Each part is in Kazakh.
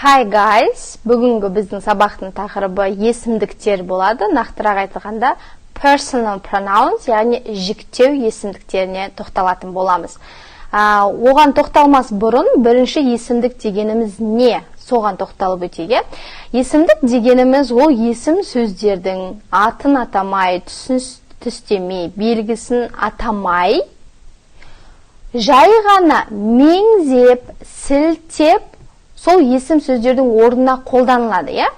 Hi guys! Бүгінгі біздің сабақтың тақырыбы есімдіктер болады. Нақтырақ айтылғанда, personal pronouns, яғни жіктеу есімдіктеріне тоқталатын боламыз. Оған тоқталмас бұрын бірінші есімдік дегеніміз не? Соған тоқталып өтейік. Иә? Есімдік дегеніміз ол есім сөздердің атын атамай, түсін түстемей, белгісін атамай, жай ғана меңзеп, сілтеп, сол есім сөздердің орнына қолданылады, иә?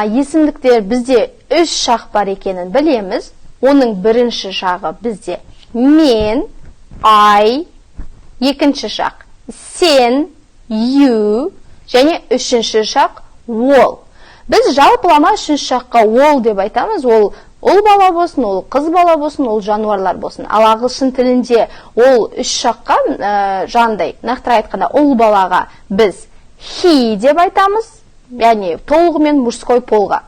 Есімдіктер бізде үш шақ бар екенін білеміз. Оның бірінші шағы бізде мен, I, екінші шақ сен, you, және үшінші шақ ол. Біз жалпылама үшінші шаққа ол деп айтамыз. Ол ұл бала болсын, ол қыз бала болсын, ол жануарлар болсын. Ал ағылшын тілінде ол үш шаққа жаңағыдай, нақтырақ айтқанда, ұл балаға біз he деп айтамыз, яғни толығымен мужской полға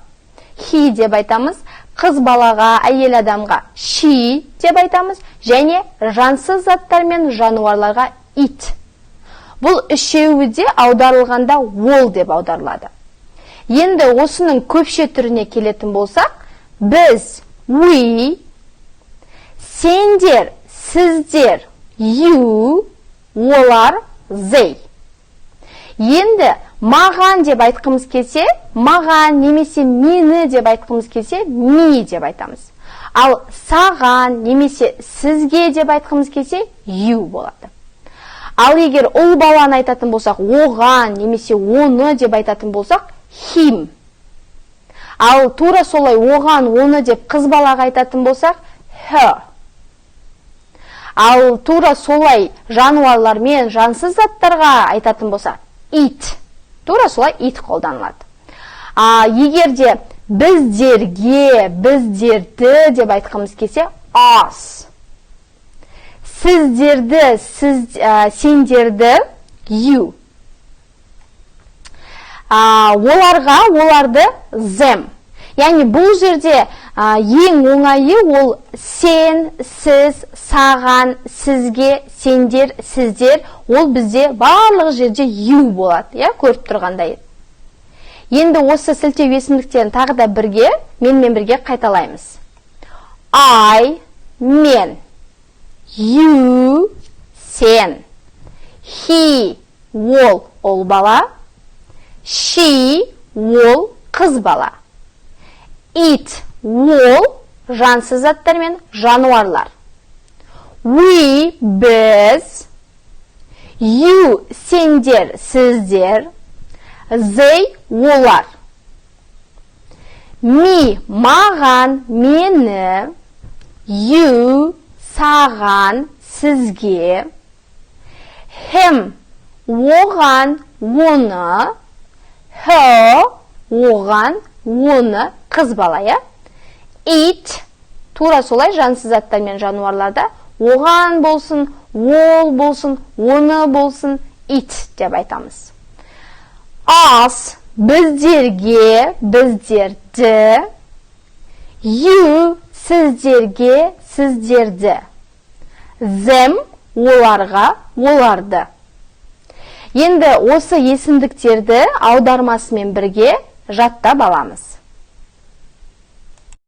he деп айтамыз, қыз балаға, әйел адамға she деп айтамыз және жансыз заттар мен жануарларға it. Бұл үшеуі де аударылғанда ол деп аударылады. Енді осының көпше түріне келетін болсақ, біз we, сендер, сіздер you, олар they. Енді маған деп айтқымыз келсе, маған немесе мені деп айтқымыз келсе, me деп айтамыз. Ал саған немесе сізге деп айтқымыз келсе, you болады. Ал егер ұл баланы айтатын болсақ, оған немесе оны деп айтатын болсақ, him. Ал тура солай оған, оны деп қыз балаға айтатын болсақ, her. Ал тура солай жануарлар мен жансыз заттарға айтатын болсақ, it. Тура солай it қолданылады. Егер де біздерге, біздерді деп айтқымыз келсе, us. Сіздерді, сендерді you. Оларға, оларды them. Яғни бұл жерде ең оңайы ол сен, сіз, саған, сізге, сендер, сіздер, ол бізде барлық жерде you болады, иә, көріп тұрғандай. Енді осы сілтеу есімдіктерін тағы да бірге, менімен бірге қайталаймыз. I, мен, you, сен, he, ол, ұл бала, she, ол, қыз бала, it, ол, жансыз заттар мен жануарлар, we, біз, you, сендер, сіздер, they, олар, me, маған, мені, you, саған, сізге, him, оған, оны, her, оған, оны, қыз бала, иә, it, тура солай жансыз заттар мен жануарларда оған болсын, ол болсын, оны болсын, it деп айтамыз. Us, біздерге, біздерді, you, сіздерге, сіздерді, them, оларға, оларды. Енді осы есімдіктерді аудармасымен бірге жаттап аламыз.